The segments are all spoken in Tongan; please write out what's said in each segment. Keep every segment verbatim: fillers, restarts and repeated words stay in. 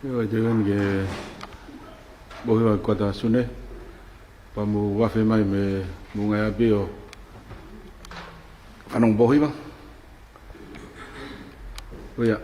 Ia, ʻoku ʻikai te u ʻi heni ke ʻosi ʻa e kuata Sune, pea mou afe mai mei he ngaahi ʻapi ʻo fanongo ʻi he ʻaho ni. ʻIo.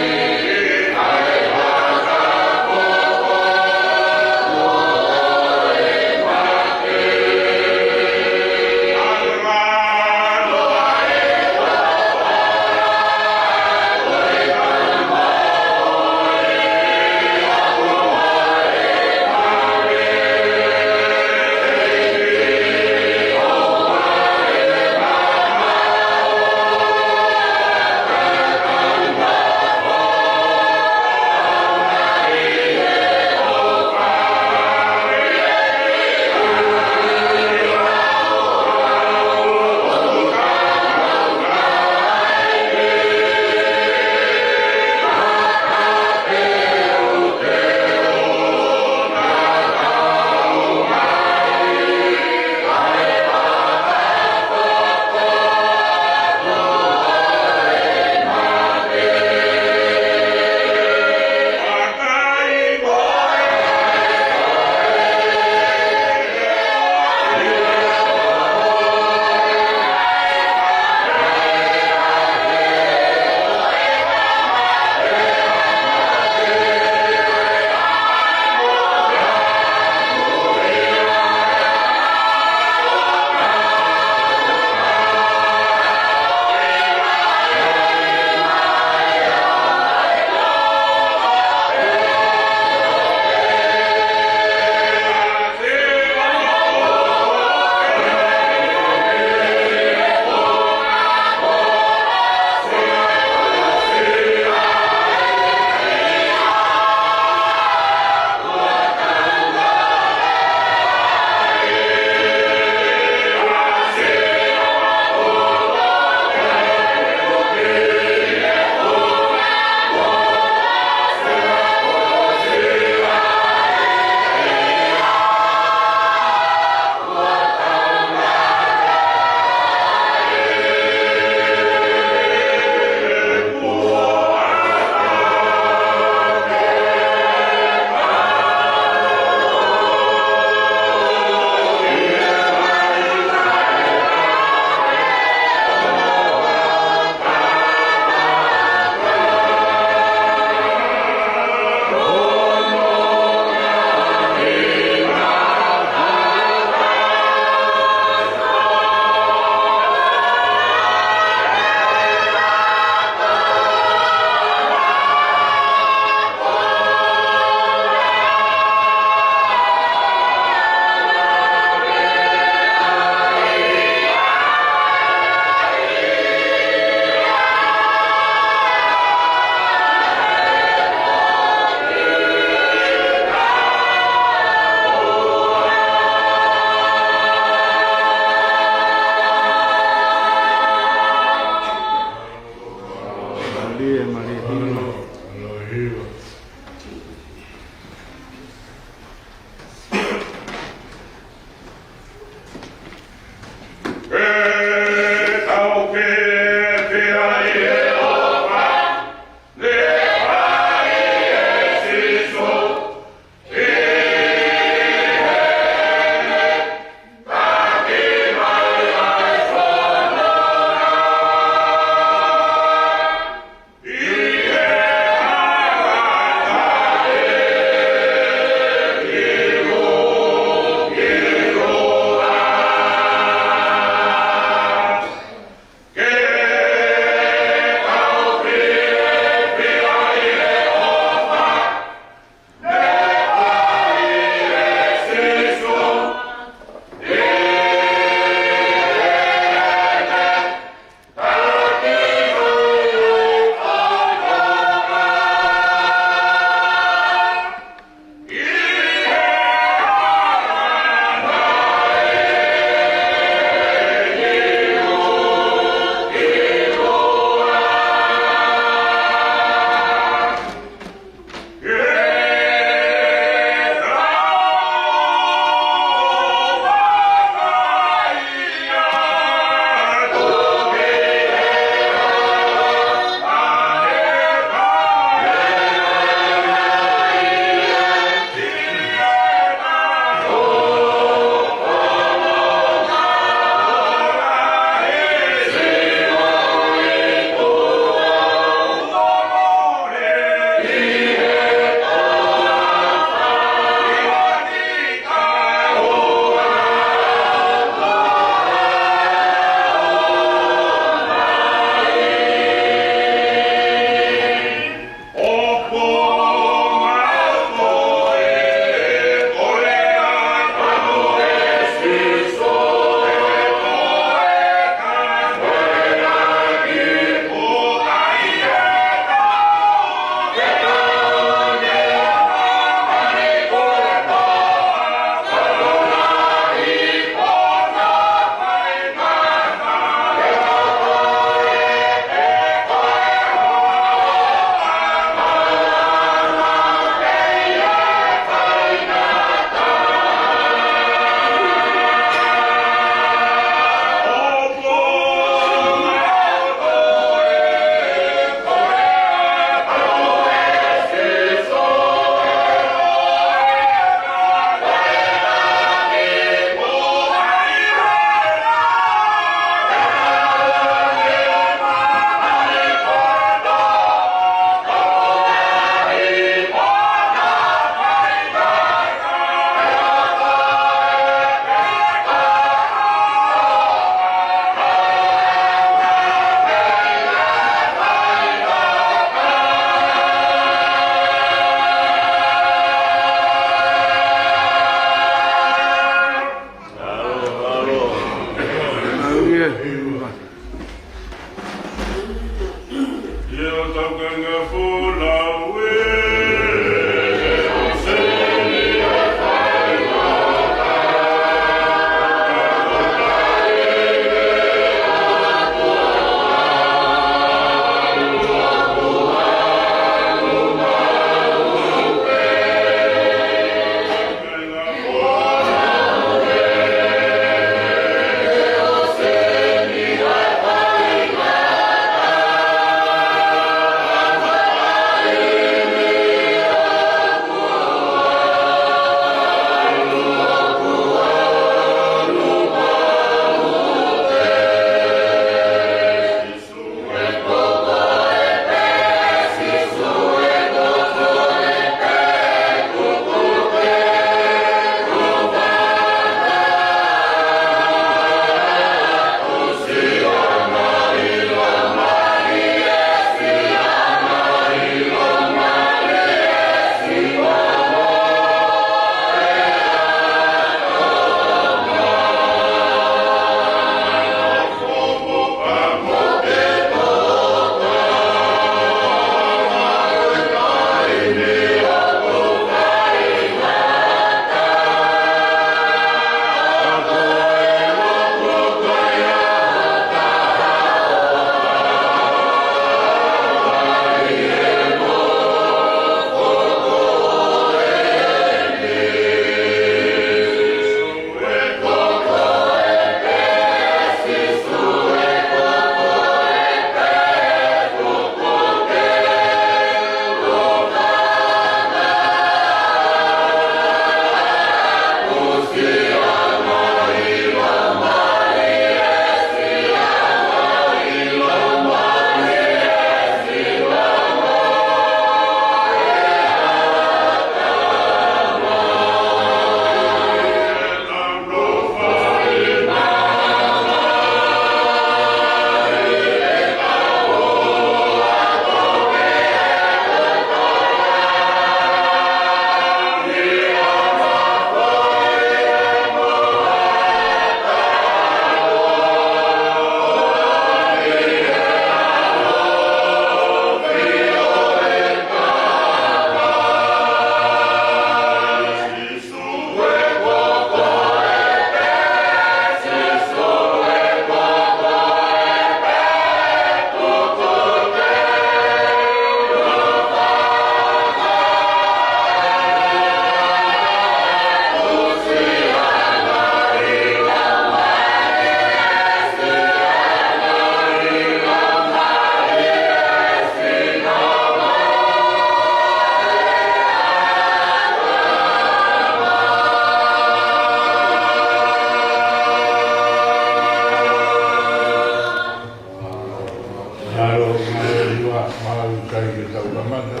Mālō, mālō, hiva, mālō, kai ke tau kamata.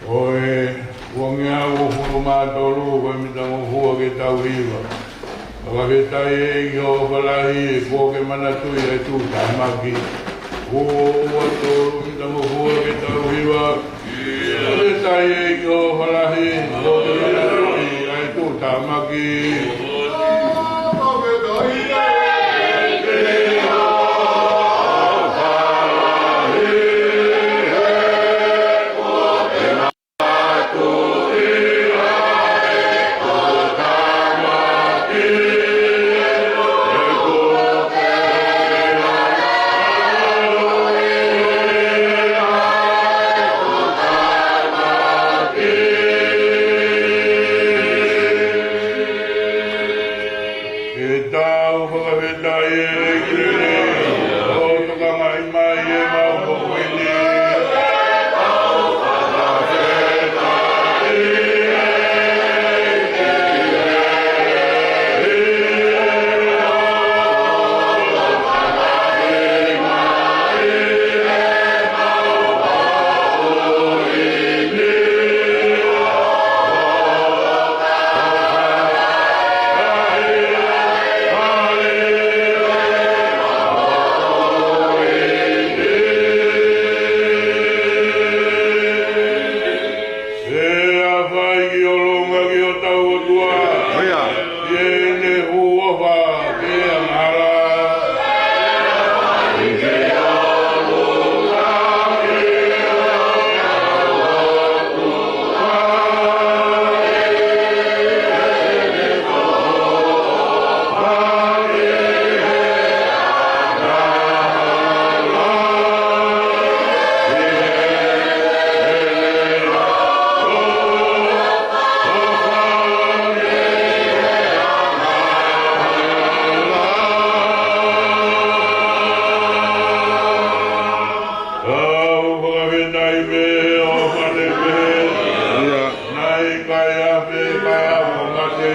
Ko e uangeau uofulu mā tolu, ko e mitangofua ke tau hiva. Fakafetaʻi ʻEiki ʻofa lahi, kuo ke manatuʻi ʻa e tuʻutāmaki. Uo ua tolu, mitangofua ke tau hiva. Fakafetaʻi ʻEiki ʻofa lahi, kuo ke manatuʻi ʻa e tuʻutāmaki. Ke tau fakafetaʻi ʻEiki, ʻo tokangaʻi mai ʻemau moʻui ni. Pea fai ki ʻolunga ki hotau ʻOtua. ʻIo. ʻI heʻene huafa pea angahala. Tau fakafetaʻi pē ʻo fale pē. ʻIo. Naʻe ʻikai afe, ʻikai afe mate.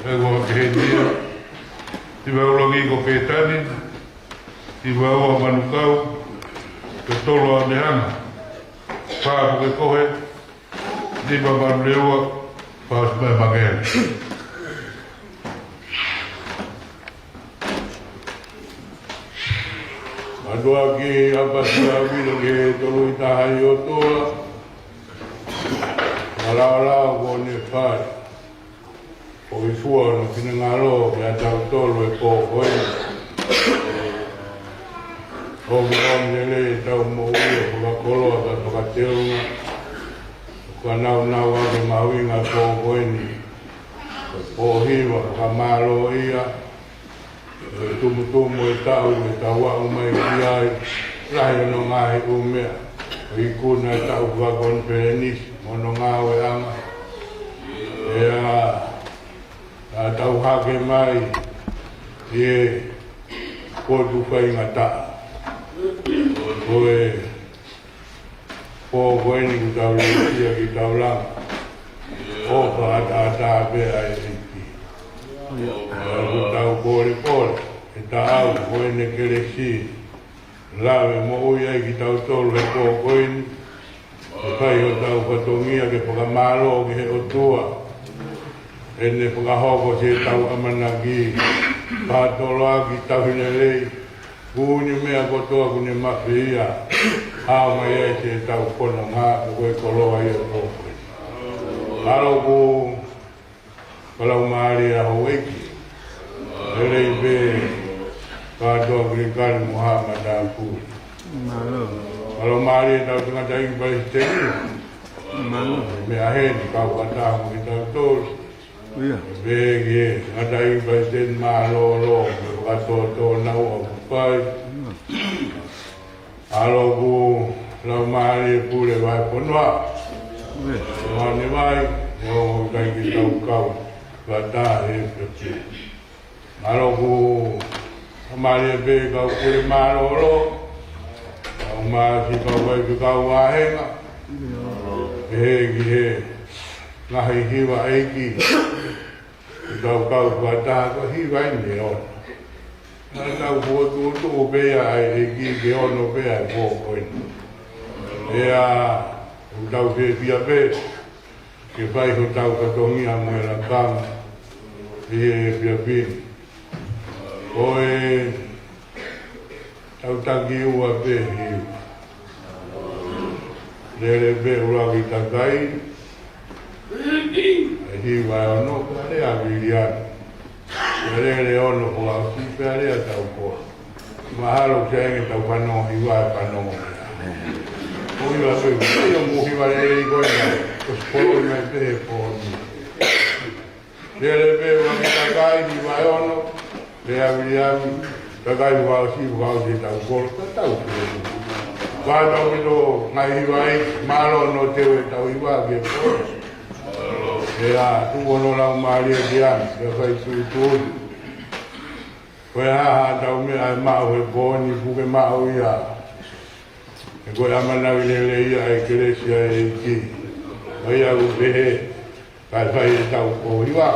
ʻE ua Kehetia, hiva ʻuluaki ko Pētani, hiva ua Manukau, ko e tolu ʻa Mehanga, fā Pukekohe, nima Manurewa, fā Simae Mangele. Mātuʻaki ʻApasi ʻAvilo ke tolu ʻi taha ʻi ʻOtua, malaolao ko ne fai. ʻOi fua hono finangalo kiate kitautolu he pō ko eni. ʻOmi ʻomi lelei ʻetau moʻui ʻo fakakoloa pea fakateunga. Fakanaunau ʻa e mahuʻinga pō ko eni. Ko e pō hiva fakamālō ia. Ko e tumutumu ʻo e taʻu ʻe tau aʻu mai ki ai, lahi hono ngaahi ʻū meʻa. Ko e ikuna ʻo e taʻu fakakonifelenisi, mo hono ngāueʻanga. ʻE ʻa, ʻa tau hake mai, ʻi he potu faingataʻa. Ko e pō ko eni kuo tau liliu ia ki taulanga. ʻOfa ʻataʻatā pē ʻa e ʻEiki. Pea kuo tau polepole, he taʻu ko eni kelesi. Lave moʻui ai kitautolu he pō ko eni. Ke fai hotau fatongia ke fakamālō ki he ʻOtua. ʻEne fakahoko siʻetau ʻamanaki. Fakatoloaki tauhi lelei. Kuo ne meʻa kotoa kuo ne mafeia. Hao mai ai siʻetau fononga, ko e koloa ia ʻo e pō ko eni. Mālō ʻoku fakalaumālie ʻa houʻeiki. Lelei pē kātoa Kilikali mo Haʻa Matāpule. Mālō. Fakalaumālie ʻetau tangataʻeiki palesiteni. Mālō. Meʻa heni kau fakataha mo kitautolu. ʻIo. Pehē ki he tangataʻeiki palesiteni mālōlō, mo e fakatōtōnouʻa kuo fai. ʻIo. Mālō ʻoku laumālie Pule Vahefonua. ʻIo. Mane vai, ʻio, ʻoku ʻikai ke tau kau fakataha he pepē. Mālō ʻoku laumālie pē kau Pule mālōlō. Kau māsi, kau vai, kau vāhenga. Pehē ki he ngaahi hiva ʻeiki. Tau kau fakataha ko e hiva eni ʻe ono. Naʻa tau fokotuʻutuʻu pē ia ʻa e ʻEiki ke ono pē ʻa e pō ko eni. ʻE ʻa, ʻoku tau fiefia pē ke fai hotau fatongia mo e lakanga ʻi he efiafi ni. Ko e tau taki ua pē hiva. Lele pē ʻuluaki Takai, ʻa e hiva ʻe ono, pea lea ʻa Viliami. Pea lele ʻe ono fakaʻosi, pea lea ʻa Taukolo. Mahalo ke ʻi ai ʻetau fanongo hiva ʻe fanongo. Ko e hiva pē, ʻio, mou hiva lelei ko ē, ko e sipolo mai pē he pō ni. Lele pē ʻuluaki Takai, hiva ʻe ono, lea ʻa Viliami, Takai fakaʻosi, fakaʻosi ʻe Taukolo, ka tau pē. Fakataukito ngaahi hiva ʻeiki, mālō hono teu ʻetau hiva ke pō. ʻE ʻa, tuku hono laumālie ki ai, ke fai tuʻutuʻuni. Ko e hā haʻatau meʻa ʻe maʻu he pō ni, puke maʻu ia. He ko e ʻamanaki lelei ia ʻa e kelesi ʻa e ʻEiki. ʻA ia ʻoku pehē, kae fai ʻetau pō hiva.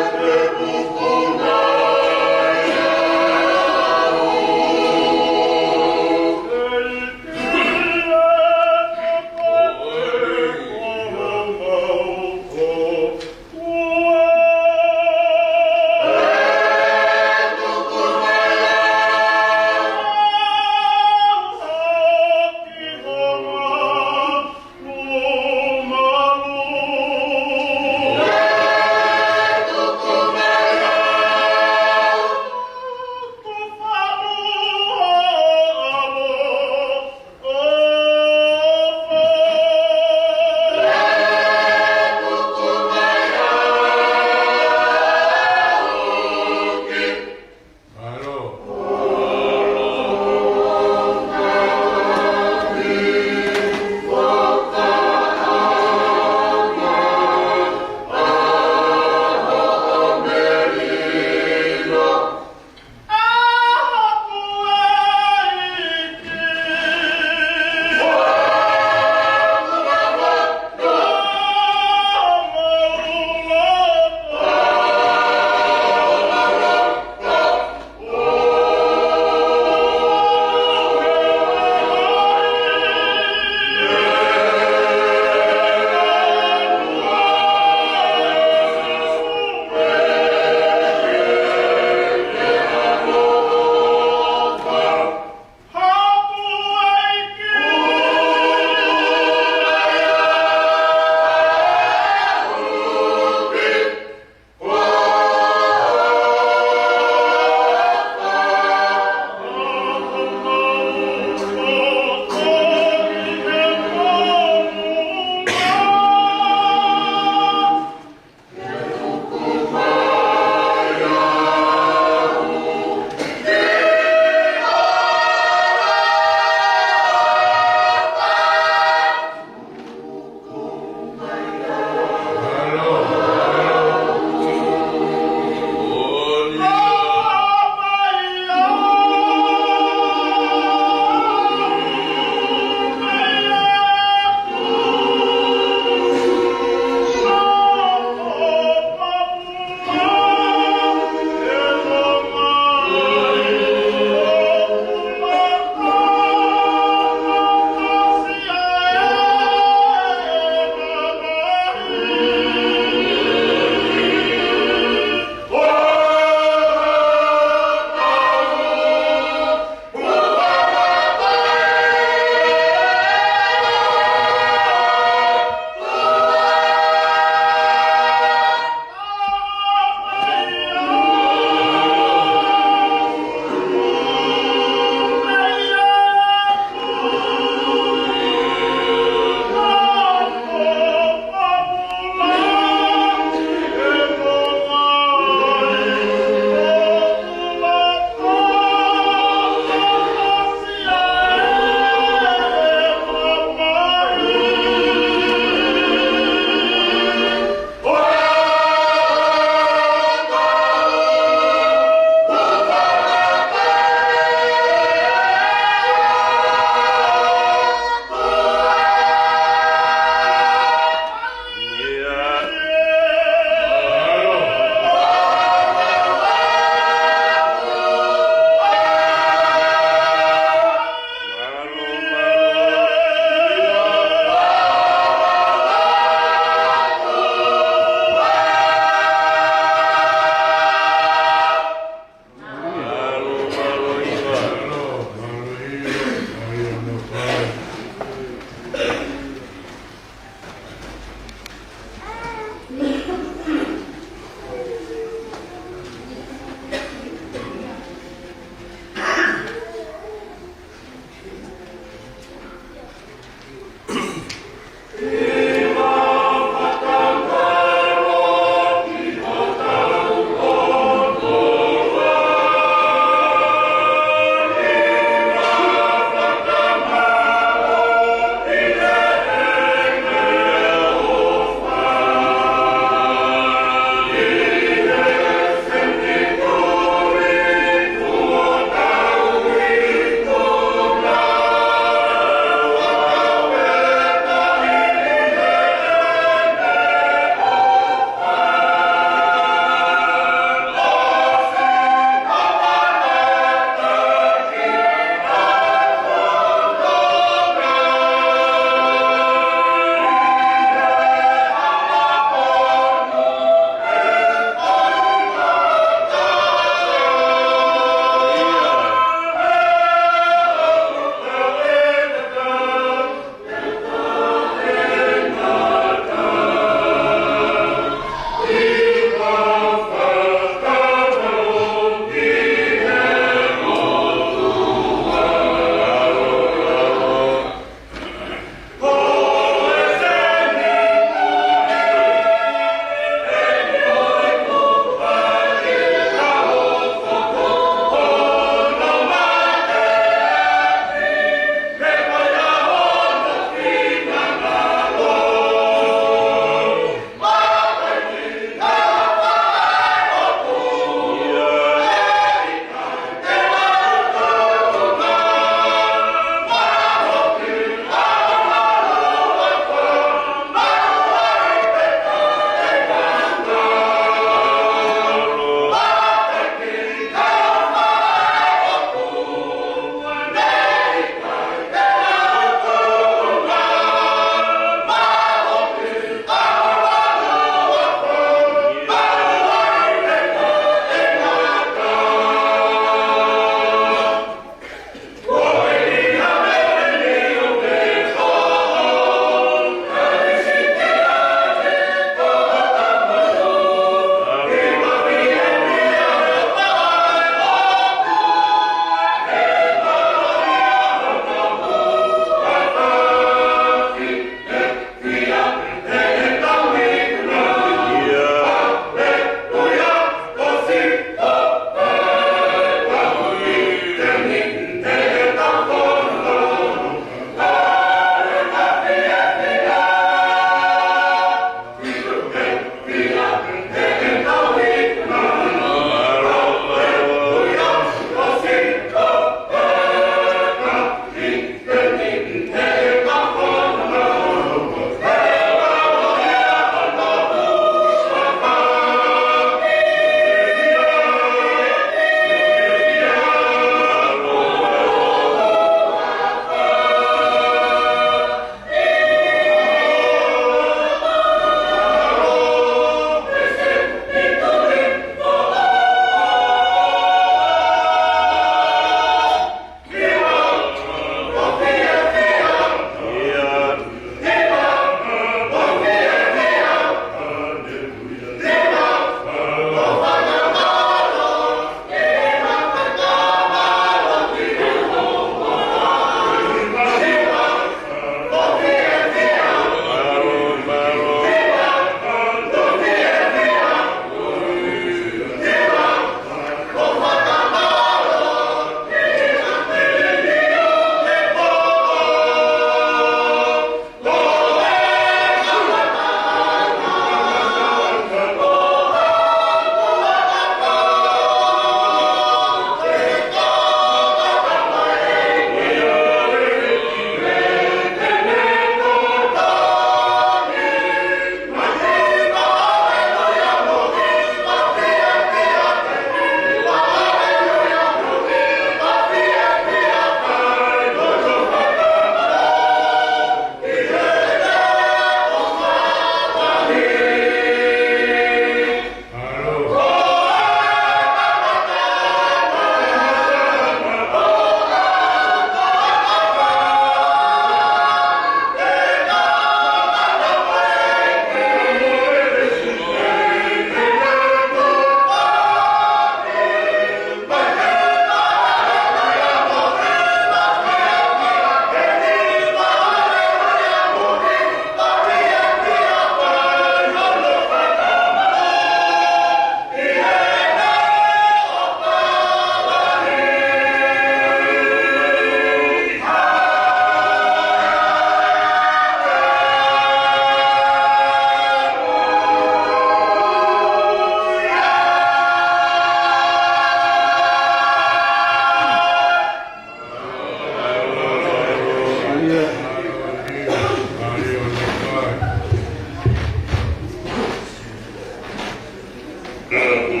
Atu,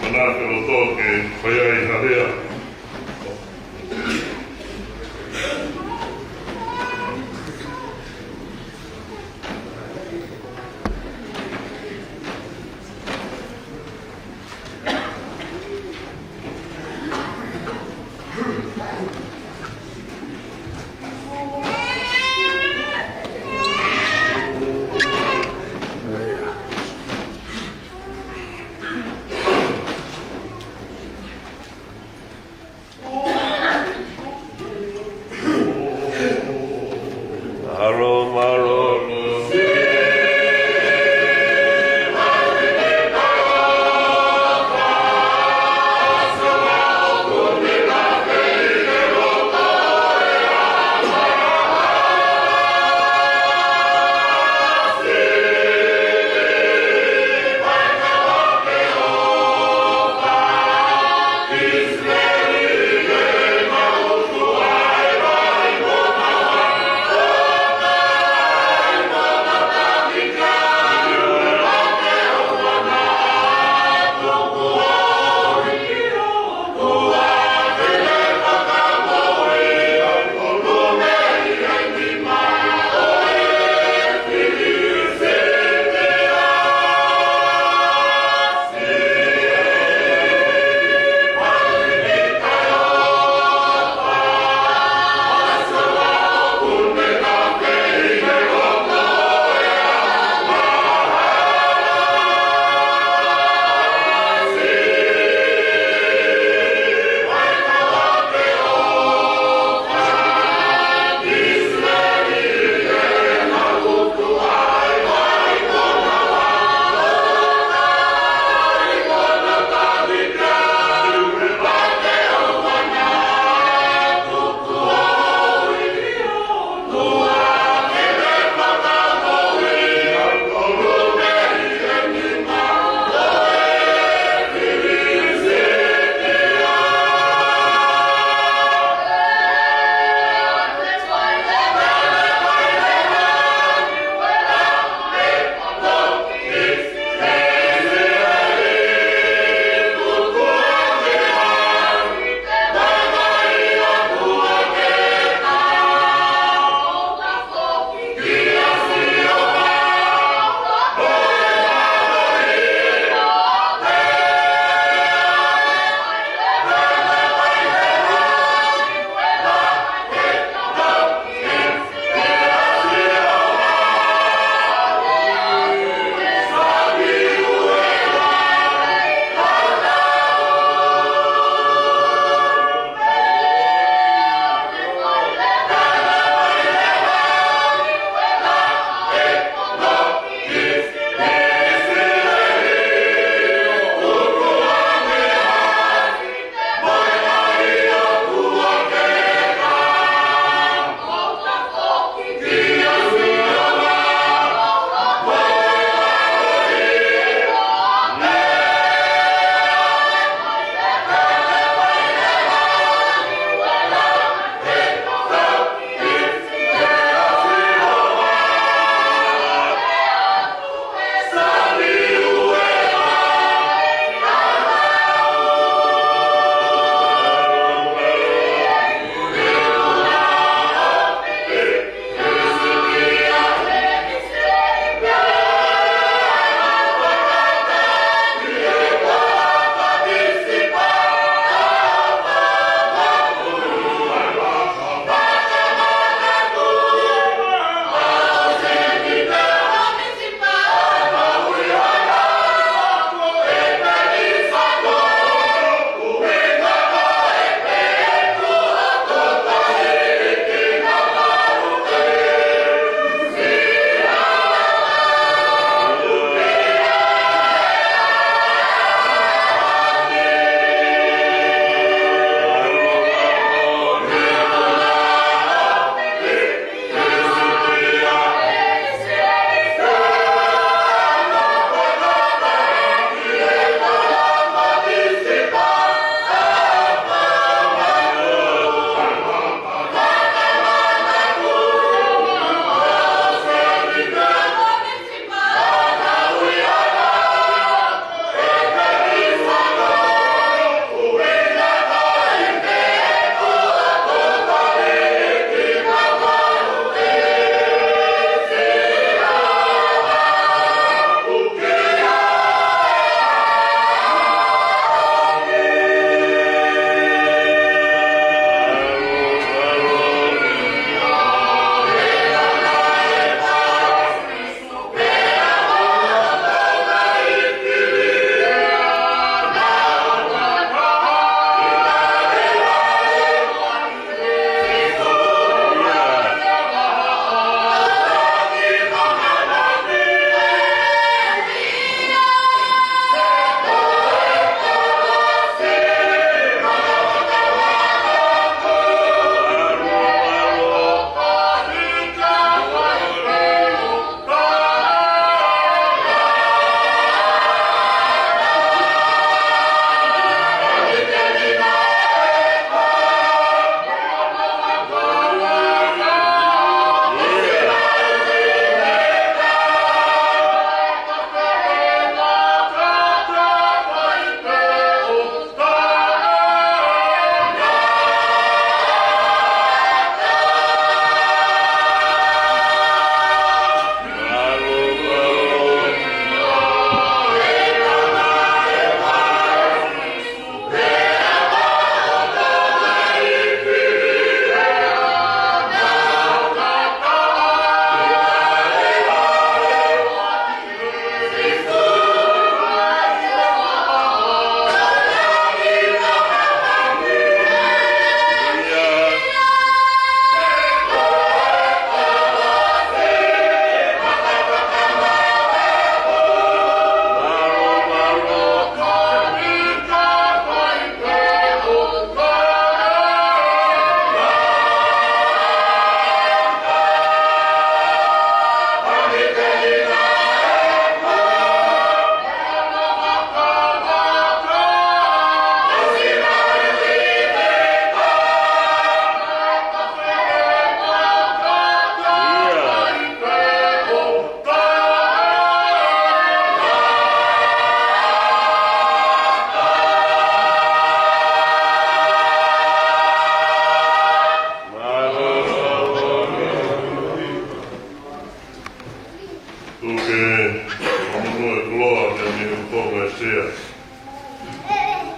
manatu o toke, fai ai ha lea.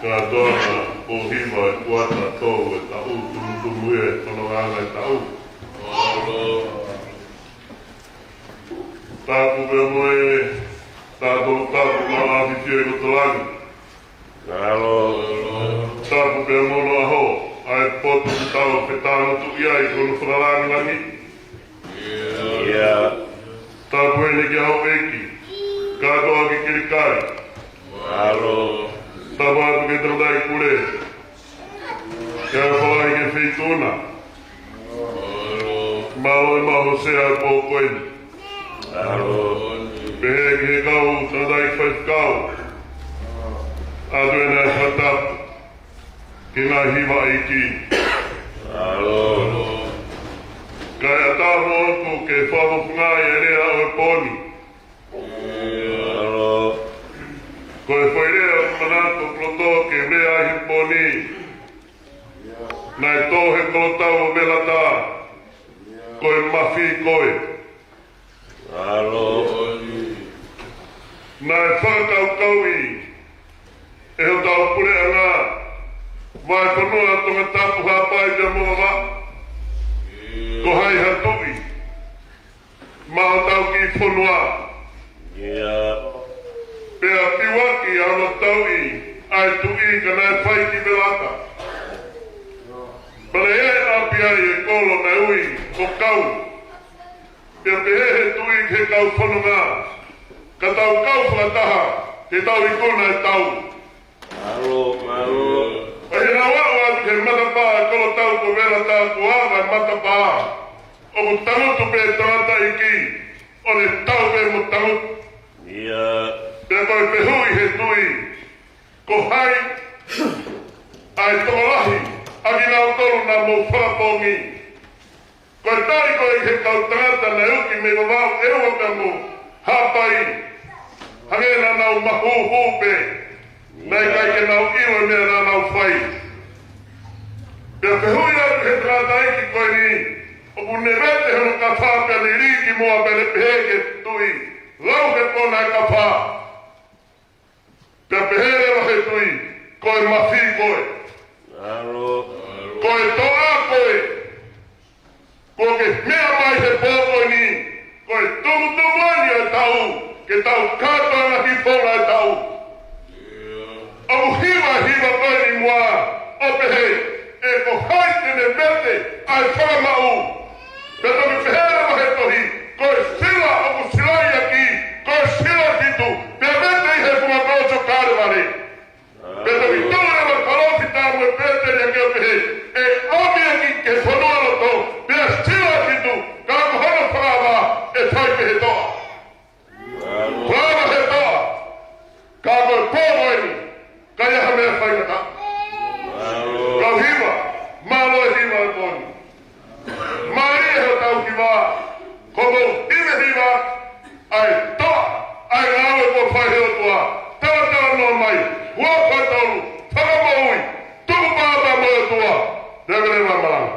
Kātoanga ʻo e hiva ʻe kuata tolu ʻo e taʻu, tumutumu ia ʻi he fonongaʻanga ʻo e taʻu. Tapu pea mo e taʻu tolu tapu naʻa ʻafio ʻi loto langi. Tapu pea mo onoʻaho ʻa e poto ke tau fetāngotuʻi ai ko hono fakalāngilangi. Tapu heni ki he houʻeiki kātoa ki Kilikai. Tapu atu ki he tangataʻeiki pule, ki he falahi ki he feituʻu na. Mālō e maʻu Hōsea ʻi he pō ko eni. Pehē ki he kau tangataʻeiki faifekau, ʻoatu ʻena e fakatapu ki he ngaahi hiva ʻeiki. Kae ʻatā moʻoku ke fakafofongaʻi e lea ʻo e pō ni. Ko e foʻi lea ʻoku ou manatu ʻoku loto ke lea ai he pō ni, naʻe tō he kolotau ʻo Velata, ko e mafi koe. Naʻe fakakaukauʻi ʻe hotau puleʻanga vahefonua Tongatapu, Haʻapai pea mo Vavaʻu, ko hai ha tuʻi maʻa hotau kiʻi fonua. Pea piuaki ʻa hono tauʻi ʻa e tuʻi ka naʻe fai ki Velata. Pea naʻe ʻi ai ʻapi ai e kolo naʻe ui ko Kau. Pea pehē he tuʻi ki he kau fononga, ka tau kau fakataha, he tau ikuna e tau. Pea ʻi heʻenau aʻu atu ki he matapā ʻo e kolotau ko Velata, kuo ava e matapā, ʻoku tangutu pē tangataʻeiki, ʻo ne tau pē mo tangutu. Pea ko e fehuʻi he tuʻi, ko hai ʻa e tokolahi ʻa kinautolu naʻa mou fakapoongi? Ko e tali ko ē ki he kau tangata naʻe uki mei Vavaʻu, ʻEua pea mo Haʻapai, hangē naʻa nau mahuhu pē, naʻe ʻikai ke nau ʻilo e meʻa naʻa nau fai. Pea fehuʻi atu he tangataʻeiki ko eni, ʻoku ne vete hono kafa pea lili ki muʻa pea ne pehē ki he tuʻi, lau he kona e kafa. Pea pehē leva he tuʻi, ko e mafi koe. Ko e toʻa koe. Kuo ke meʻa mai he pō ko eni, ko e tumutumu eni ʻo e taʻu, ke tau kātoa ʻi he fononga ʻo e taʻu. ʻOku hiva e hiva ko eni muʻa, ʻo pehē, ʻe ko hai te ne vete ʻa e fakamaʻu? Pea toki pehē leva he tohi, ko e sila ʻoku silaʻi ʻaki, ko e sila fitu, pea vete ʻi he funga kolosi ʻo Kalevale. Pea toki tuʻu leva e palōfita mo e pēteliake ʻo pehē, ʻe ʻomi ʻaki ki he fonualoto, pea sila fitu, ka ko hono fakaava, ʻe fai pē he toʻa. Fakaava he toʻa, ka ko e pō ko eni, ka ʻi ai ha meʻa faingataʻa. Kau hiva, mālō e hiva e pō ni. Mālie hotau hiva, ko hoʻomou hivahiva, ʻa e toʻa, ʻa e ngāue kuo fai he ʻOtua, talatala noa mai, ua fā tolu, fakamoʻui, tukupā pea mo e ʻOtua, leveleva malanga.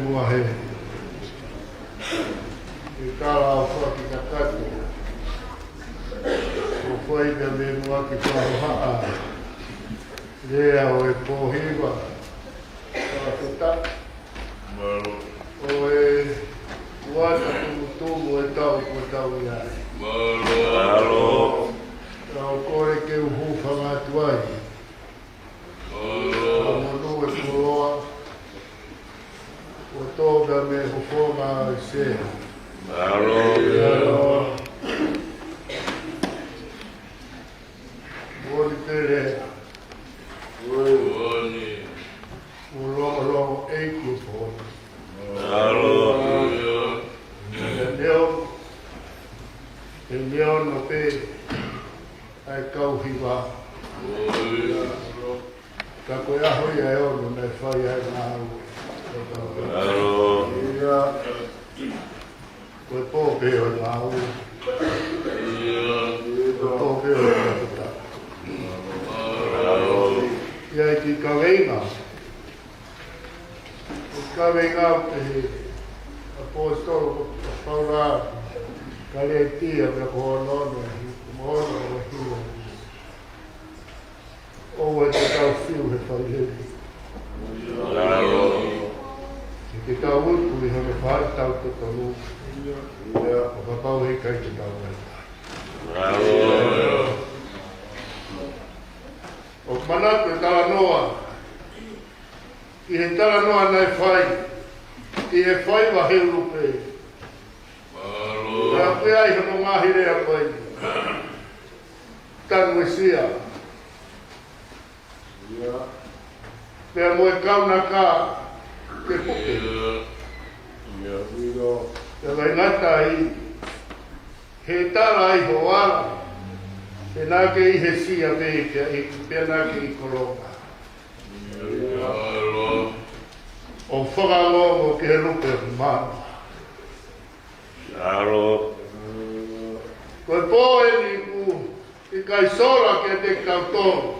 Muʻa he. ʻE kala ʻo fakakakato. ʻO fai pē mei muʻa ki fahaʻa. Lea ʻo e pōhiva. Fakakakato. ʻO e kuata tumutumu e tau ko tau ia. Mālō. Tau kole ke u hūfanga atu ai. Ka monū e koloa, ʻo tō pē mei ho fofonga ʻa e sea. Mālō. Moʻoni pē. Moʻoni. Mo longolongo ʻEiki ʻo pō. Mālō. Te neo, te neo no pē. ʻA e kau hiva. Ka ko e ʻaho ia ʻe ono naʻe fai ai e ngāue. Mālō. Ko e pō pē ʻo e ngāue. Ko e pō pē ʻo e ngāue. Mālō. ʻI ai e kiʻi kaveinga. ʻI he kaveinga ʻa e ʻaposetolo ko Paula, Kalētia, pea ko hono ono, mo hono ono. ʻOua te tau fiu he fai lelei. He te tau utu ʻi hono fai tau totonu. ʻO kapau he ʻikai te tau ai. ʻOku manatu e talanoa. ʻI he talanoa naʻe fai, ʻi he faiva he ʻulupe. Mālō. Naʻe ʻi ai hono ngaahi lea ko eni. Tanu e sia. Ia. Pea mo e kaunaka ke puke. Ia. Ia, ʻio. Pea ʻikai ngata ai, he tala ai ho ala. Pea naʻe ʻi he sia pē, pea ʻi, pea naʻe ʻi kolonga. ʻO fakaongo ki he lupe mano. Mālō. Ko e pō eni ʻoku ʻikai sola kiate kitautolu.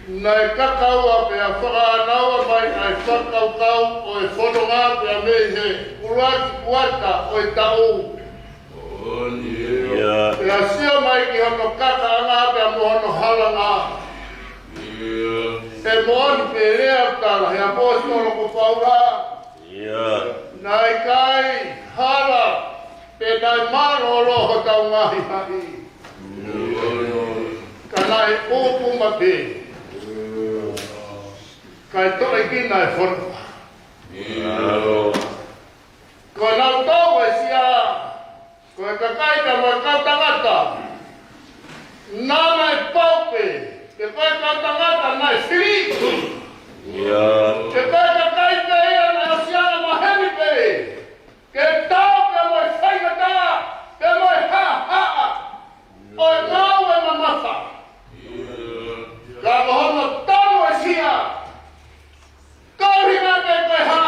Naʻe kakaua pea fakaʻānaua mai ʻa e fakakaukau ʻo e fononga pea mei he ʻuluaki kuata ʻo e taʻu. Ia. Pea sio mai ki hono kakaʻanga pea mo hono halanga. Ia. ʻE moʻoni pē lea tala he ʻaposetolo ko Paula. Ia. Naʻe ʻikai hala, pe naʻe mālōlō hotau ngaahi haʻi. Ia. Ka naʻe ʻupuma pē. Kae toʻekina e fononga. Ia. Ko nautolu e sia, ko e kakai ka mo e kau tangata. Naʻa naʻe pau pē, ke ko e kau tangata naʻe fili. Ia. Ke ko e kakai pē ia naʻe ʻosi ʻalu maheni pē. Ke tau pē mo e faingataʻa, pē mo e haʻahaʻa. ʻO e ngāue mamafa. Ka ko hono tanu e sia. Ko e ʻuhinga pē ko e hā?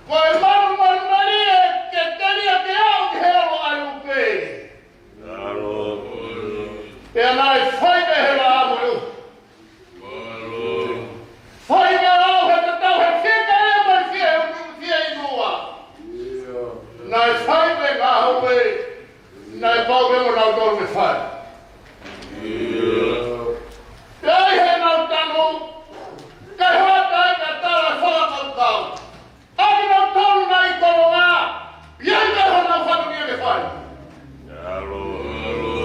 Ko e manu manumalie ke telia ke aʻu ki he ʻalu ʻa e lupe. Mālō. Pea naʻe fai pē he laʻā mo e ʻuha. Mālō. Fai pē lau he tatau he fika e mai fie, fie ʻi muʻa. Naʻe fai pē ngāue. Naʻe pau ke mo nautolu ke fai. Pea ʻi heʻenau tanu, kae hoʻata ai ka tala fakakaukau. ʻA kinautolu naʻe ʻi kolonga, ʻi ai ka honau fatongia ke fai.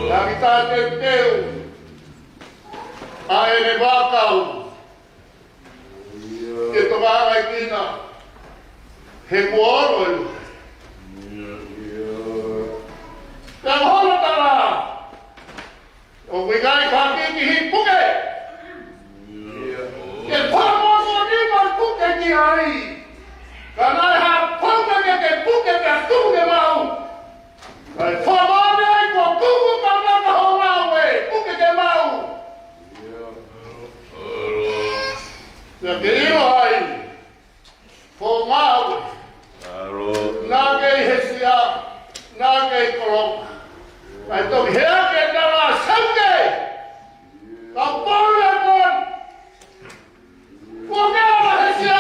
Naʻa ki tā teuteu, ʻa ʻene vaʻakau. Ke toka angaʻi kina. He kuo olo e lupe. Pea ko hono tala. ʻOku ʻikai ke hiki ki he puke. Ke fakamoʻoni mai puke ki ai. Ka naʻe hā puke ke ke puke pea tuku ke maʻu. Kae fakamoʻoni ai kuo kuku ka maka ho ngāue, puke ke maʻu. Pea ke ʻilo ai, ho ngāue. Naʻa ke ʻi he sia, naʻa ke ʻi kolonga. Kae toki hea ke tala sauke. Ka pole kon. Kuo ke ala he sia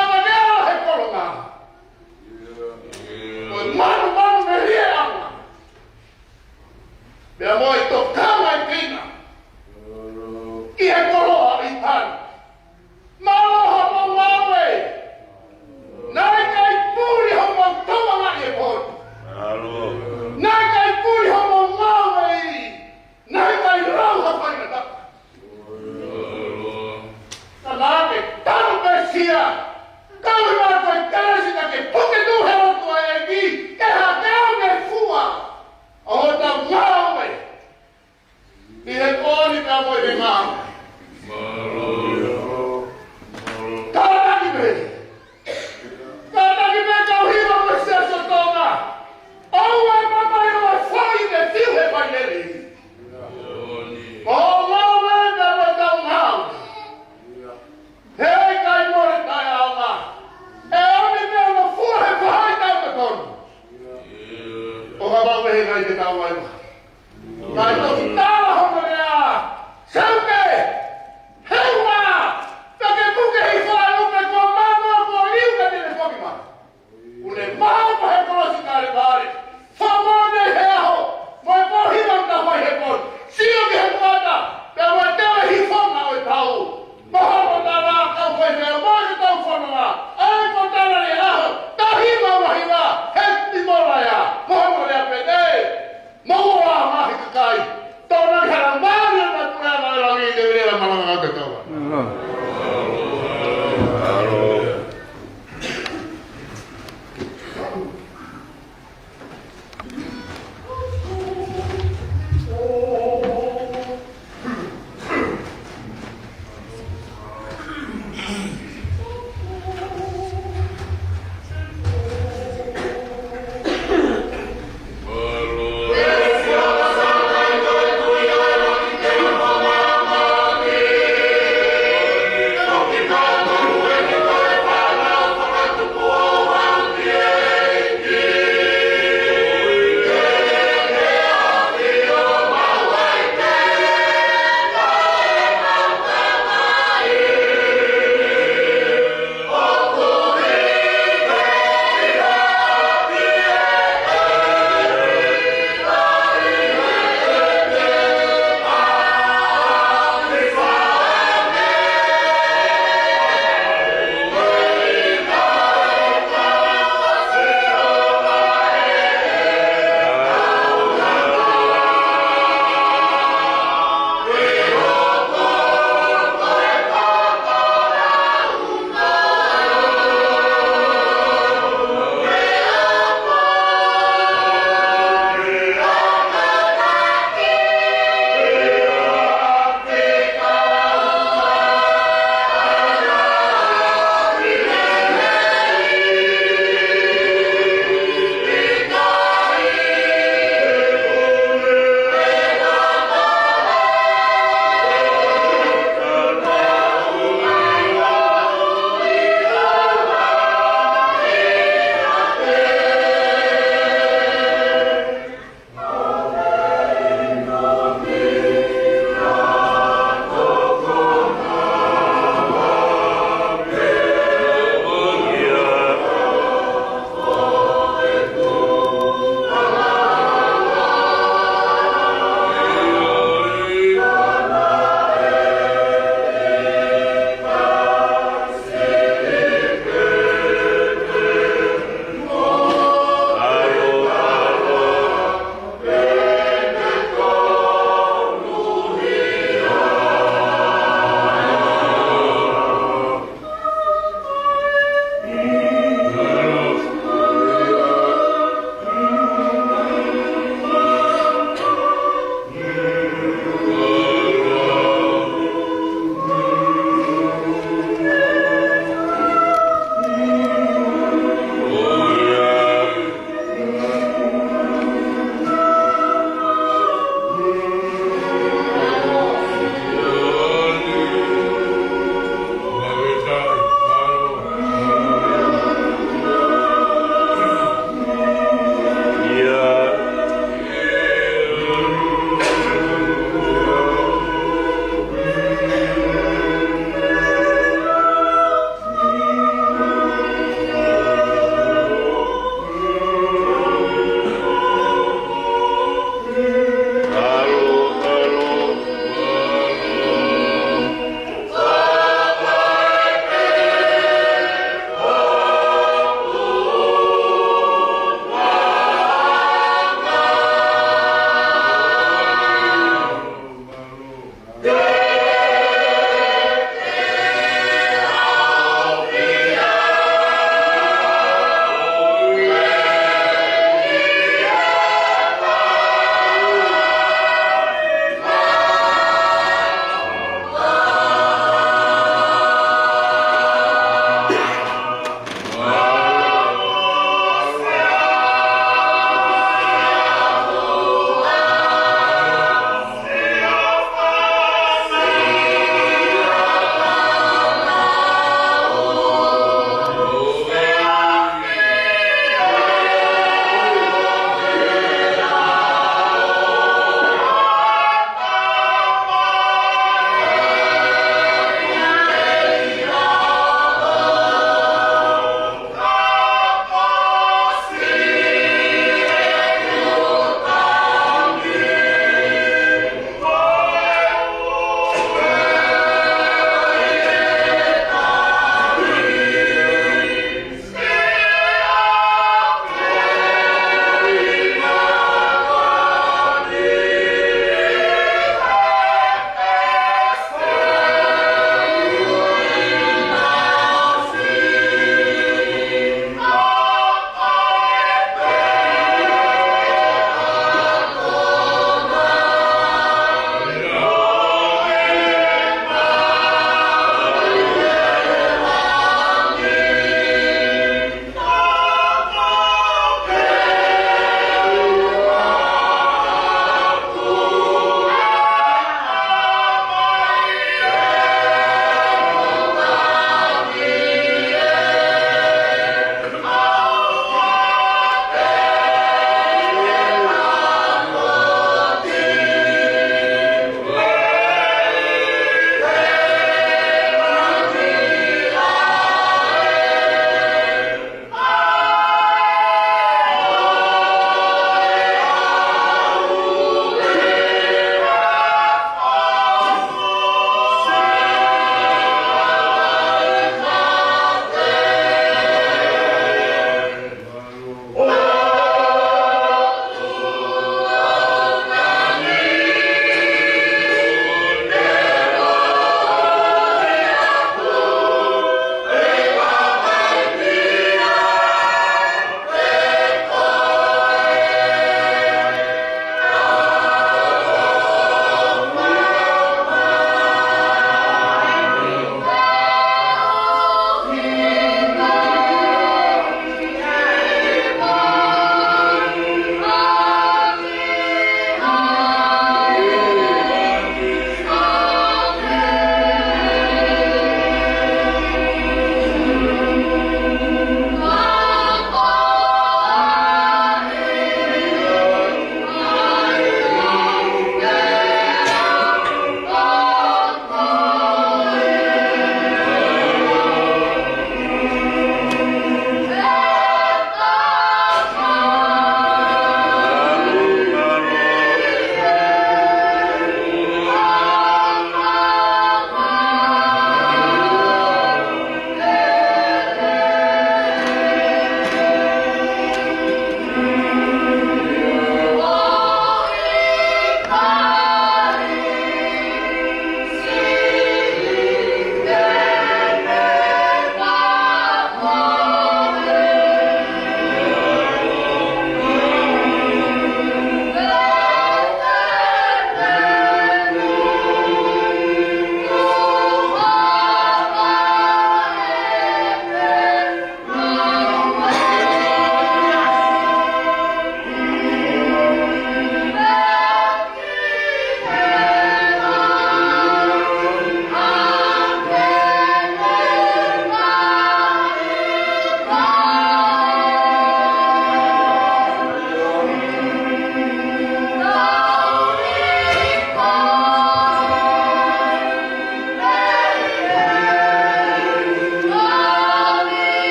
Pau he ngai te tau ai ma. Ngai to ki tala hono lea. Seuke. Hewa. Take puke hifo ai upe ko mama ko liu ka te ne foki ma. Ule maha ko he kolosi Kalevale. Fomone he aho. Mo e pohi ma ka fai he pon. Sio ki he kuata. Pea mo e tele hifo ma o e pau. Mo hono tala kau fai mea mo e tau fononga. Ai ko tala le aho. Tahi ma mahiva. He ti mo la ia. Mo hono lea pete. Mo ua mahi kakai. Tona ki hara mani ma pura ma langi.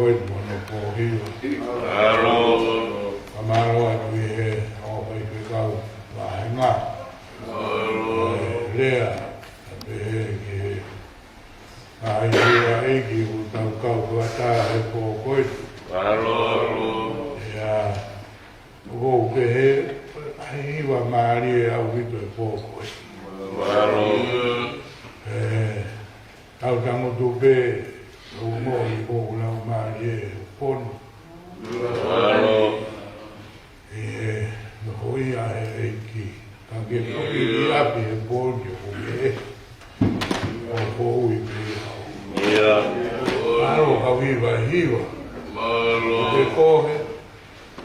ko e mono pōhiva. Mālō. Fakamālō atu ʻi he ʻofa ʻa e faifekau vāhenga. Mālō. Lea ʻa pehē ki he ngaahi hiva ʻeiki ʻoku tau kau fakataha he pō ko eni. Mālō. ʻIo, ʻoku ou pehē, ʻa e hiva mālie ʻaupito he pō ko eni. Mālō. ʻE, tau tangutu pē, ʻo moʻui ʻoku laumālie he pooni. Mālō. ʻE, nofoʻia he ʻEiki. Ka ke toki ʻi ʻapi he pooni ʻoku ke ʻo foʻui pē ia. ʻIo. Mālō ka hiva hiva. Mālō. Te kohe,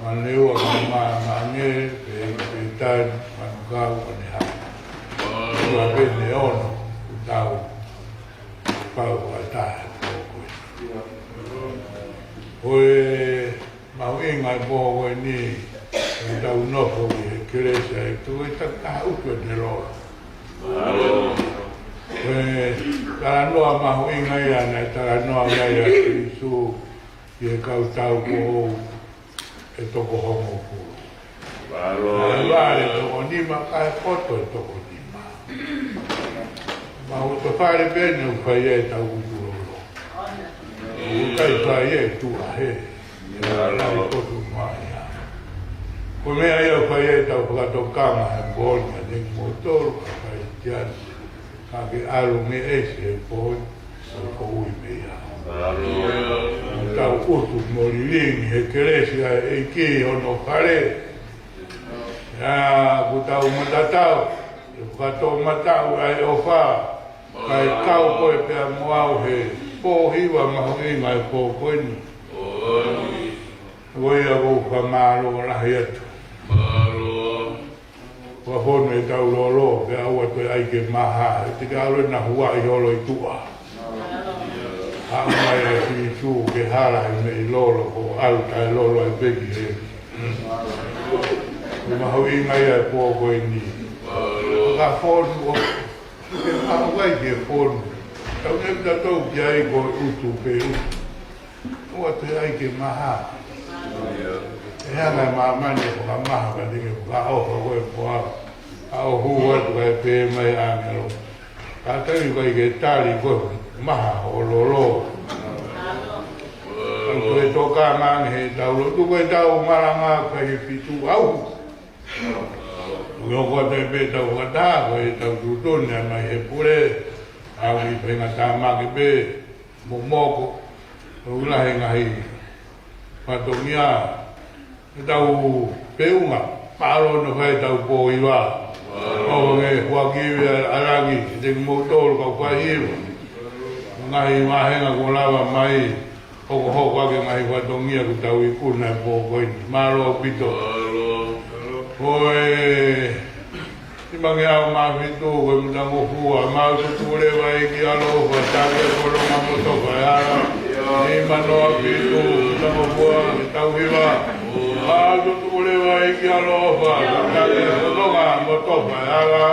Maneua, Maʻangange, pe, pe tani, Manukau, Maneha. Mālō. Ua pē ne ono, ʻoku tau kau fakataha he pō ko eni. Ko e mahuʻinga e pō ko eni, ʻetau nofo ʻi he kelesi ʻa e ʻEiki, ʻoku ʻikai ke tau ʻutu ʻene lolo. Mālō. Ko e talanoa mahuʻinga ia naʻe talanoa mai ai ʻa Sīsū ki he kau taupoʻou ʻe toko hongofulu. Mālō. Naʻe vale toko nima, kae poto ʻe toko nima. Mahalo ko e fale pē eni ʻoku fai ai ʻetau ʻutu lolo. ʻOku ʻikai fai ai ʻe tuʻa hē. Mālō. Naʻe poto mai ia. Ko e meʻa ia ʻoku fai ai ʻetau fakatokanga he pō ni, ʻa e kimoutolu, ka fai tiani. Ka ke ʻalu mei he pō ni, ʻo foʻui mei ai. Mālō. Tau ʻutu mo lilingi he kelesi ʻa e ʻEiki hono fale. ʻIo, ʻoku tau matatau, ʻe fakatoʻomataʻu ʻa e ʻofa, kae kau koe pea mo au he pōhiva mahuʻinga he pō ko eni. Ko ia ʻoku ou fakamālō lahi atu. Mālō. Fakafonu ʻetau lolo, pea ʻoua toe ʻai ke maha, ʻe te ke ʻalu ʻo nahuaʻi holo ʻi tuʻa. Haʻu mai ʻa Sīsū ke hala he meʻi lolo, ko e ʻalu taʻelolo ai pē ki hē. Ko e mahuʻinga ia e pō ko eni. Fakafonu ʻo ke haʻu ai ke fonu. Tau ne tatou ki ai ko e ʻutu pē ʻutu. ʻOua toe ʻai ke maha. ʻE hanga ʻe māmani ʻo fakamaha ka te ke fakaʻofa koe mo au. ʻA ʻo hū atu kae pehē mai ʻāngelo, kātaki ʻoku ʻikai ke tali koe, maha hoʻo lolo. Tau toe tokanga ange heʻetau lotu ko ʻetau malanga kae fitu au. ʻOku ʻikai ko e pē ʻetau fakataha, ko ʻetau tuʻutuʻuni mai he pule, ʻa e faingataʻa makehe pē, momoko, ʻoku lahi e ngaahi fatongia, ʻetau feʻunga, mālō hono fai ʻetau pōhiva. ʻOku ke huakivi ʻa langi, te kimoutolu kau faihiva. Ngaahi vāhenga kuo lava mai, hokohoko ʻaki e ngaahi fatongia ʻoku tau ikuna he pō ko eni. Mālō ʻaupito. Ko e nimangeau mā fitu, ko e mutangofua, mau tutuʻu leva ʻEiki ʻaloʻofa, taki e kolonga mo tofa e hala. Nima noa fitu, mutangofua, ke tau hiva. Mau tutuʻu leva ʻEiki ʻaloʻofa, taki e kolonga mo tofa e hala.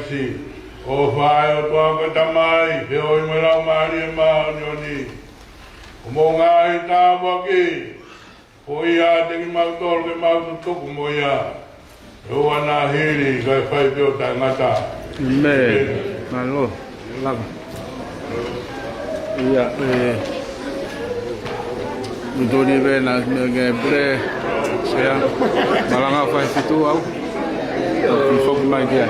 ʻOfa ʻa e ʻOtua ko e Tamai, feohi mo e Laumālie Māʻoniʻoni, ʻo mou ngaahi tāpuaki, ʻo ʻiate kimautolu ke mau tutuku mo ia, ʻo aʻu ʻo hili kae fai pē ʻo taʻengata. ʻĒmeni. Mālō. Lava. ʻIa, ē, Mutoni pē na me ke pre, sea, malanga fai fitu au. ʻI foki mai kia.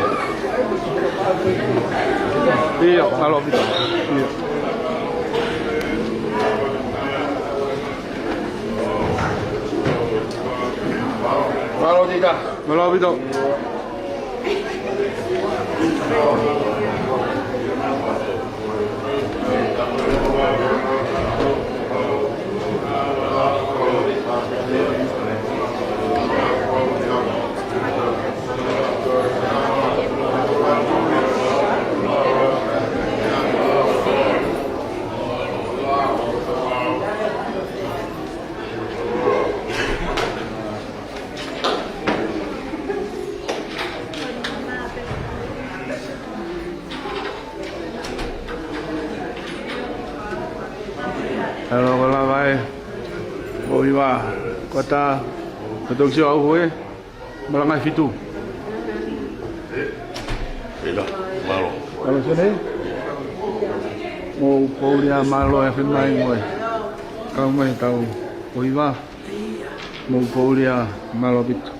ʻIa, mālō ʻaupito. ʻIa. Mālō Tita. Mālō ʻaupito. Hello, ko lava ē. ʻOku ʻi ai, ko ta, ko tau sio au ē. Malanga ʻi fitu. Pila, mālō. Mālō sene. Mou pouli ā, mālō e afe mai mo e kau mai tau ʻoiva. Mou pouli ā, mālō ʻaupito.